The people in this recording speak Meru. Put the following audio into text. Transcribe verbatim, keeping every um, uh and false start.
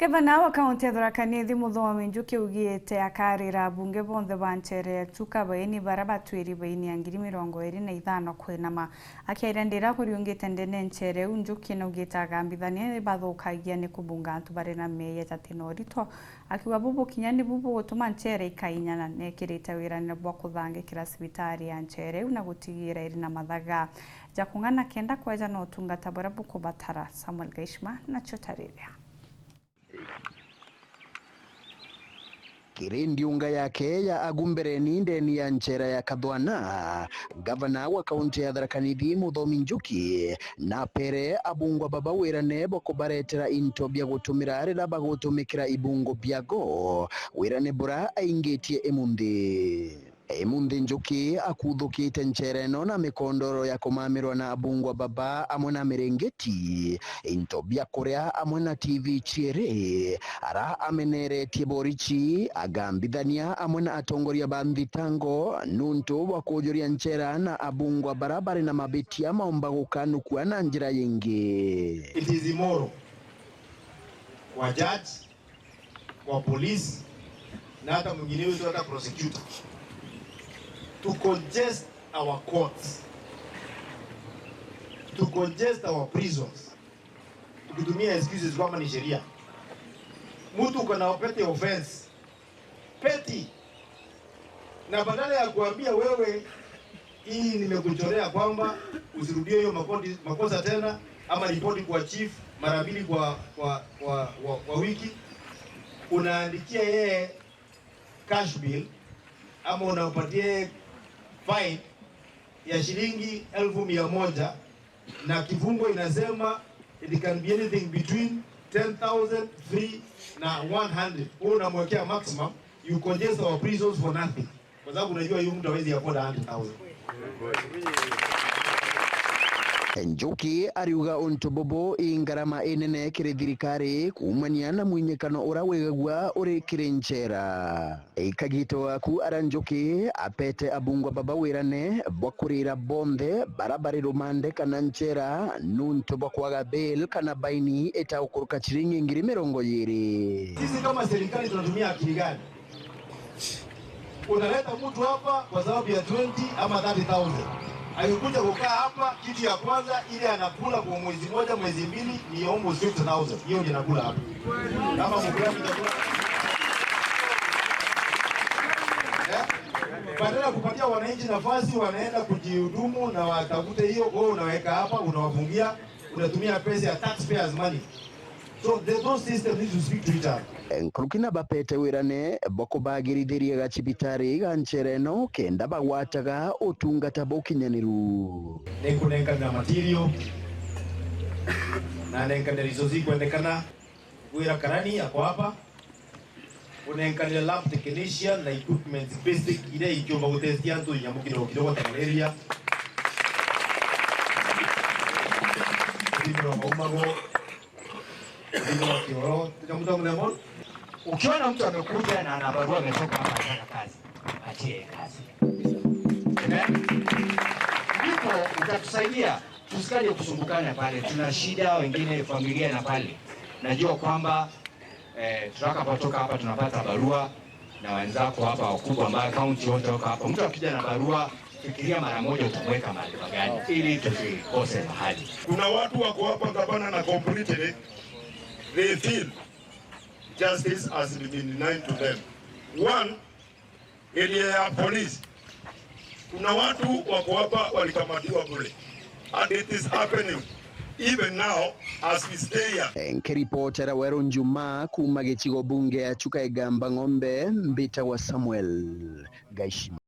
Gavana wa kaunti ya Tharaka Nithi Muthomi Njuki augite akarira abunge bonthe ba nchere ya Chuka baini baria batwiri baini ya ngiri mirongo iri na ithano kwinama. Akiaria ndira kuriungite ndene nchere iu, Njuki naugite agambithania ni bathukagia ni kubunga antu bari na mieya jati na urito, akiuga bubu kinya nibu bugutuma nchere ikainyana. Nekirite wirane bwa kuthangikira cibitari ya nchere iu na gutigira iri na mathaga ja kung'ana kenda kweja na utungata buria bukubatara. Samuel Gaishma nacio tariria. Kiri ndiunga yake ya agu mbereni ndeni ya nchera ya Kathwana, gavana wa kaunti ya Tharaka Nithi Muthomi Njuki napere abungwa baba wirane bwa kubaretera into bia gutumira riria bagutumikira ibungo biago, wirane bura aingitie imunthi. Imunthi Njuki akuthukite nchere ino na mikondoro ya kumamirwa na abungwa baba amwe na mirengeti, into bia kuria amwe na T V ciiri, ara ameneretie borichi, agambithania amwe na atongoria ba nthitango nuntu bwa kujuria nchera na abungwa bara bari na mabitia maumba gukanukua na njira yingi. It is immoral kwa judge, kwa polisi, na hata mwingine wetu, hata prosecutor, to congest our courts, to congest our prisons, tukitumia excuses kwamba ni sheria. Mtu uko na petty offense, petty, na badala ya kuambia wewe, "Hii nimekuchorea kwamba usirudie hiyo makodi-, makosa tena, ama ripoti kwa chief mara mbili kwa, kwa, kwa, kwa, kwa wiki," unaandikia yeye cash bill, ama unampatia yeye fine ya shilingi elfu mia moja, na kifungo inasema it can be anything between ten thousand, three na one hundred. Wewe unamwekea maximum, you congest our prisons for nothing. Kwa sababu unajua huyu mtu hawezi afford a hundred thousand. Njuki ariuga untu bubu i ngarama inene kiri thirikari kuumania na mwinyikano ura wigagua uri kiri nchera. Ikagito aku ara Njuki apete abungwa baba wirane bwa kurira bonthe bara bari rumande kana nchera nuntu bwa kwaga bail kana baini itaukuruka chiringi ngiri mirongo iri. Sisi kama serikali tunatumia akili gani? Unaleta mtu hapa kwa sababu ya twenty ama thirty thousand. Akikuja kukaa hapa, kitu ya kwanza ile anakula kwa mwezi moja, mwezi mbili, ni almost fifty thousand. Hiyo ndio anakula hapa. Kama mkulima chakula. Eh? Badala ya kupatia wananchi nafasi, wanaenda kujihudumu na watafute hiyo, wewe unaweka hapa, unawafungia, unatumia pesa ya taxpayers money. So the, those systems need to speak to each other. Nkuruki na bapete wirane bwa kubagirithiria gacibitari ga nchera ino kenda bagwataga utungata bukinyaniru. Nikunenkanira material na nenkanira resources ikwendekana. Ngwira karani ako hapa, unenkanire lab technician na equipment basic iria ikiumba gutestia antu nyamu kidogo kidogo ta malaria. Kuthimira maumago, kuthimira kioro, tunyamutamu lemon. Ukiona mtu amekuja na ana barua ametoka hapa anataka kazi, atie kazi. Amen. Ndipo utatusaidia tusikaje kusumbukana pale. Tuna shida wengine familia na pale. Najua kwamba Eh, tutakapotoka hapa tunapata barua na wenzako hapa wakubwa ambao kaunti wote wako hapa. Mtu akija na barua, fikiria mara moja utamweka mahali pagani ili tusikose mahali. Kuna watu wako hapa gavana na completely they feel justice has been denied to them. One, area ya police. Kuna watu wako hapa walikamatiwa bure. And it is happening even now as we stay here. Nkiripotera Weru Njuma kuuma gicigo bunge ya Chuka Igamba Ng'ombe, mbitagwa Samuel Gaishima.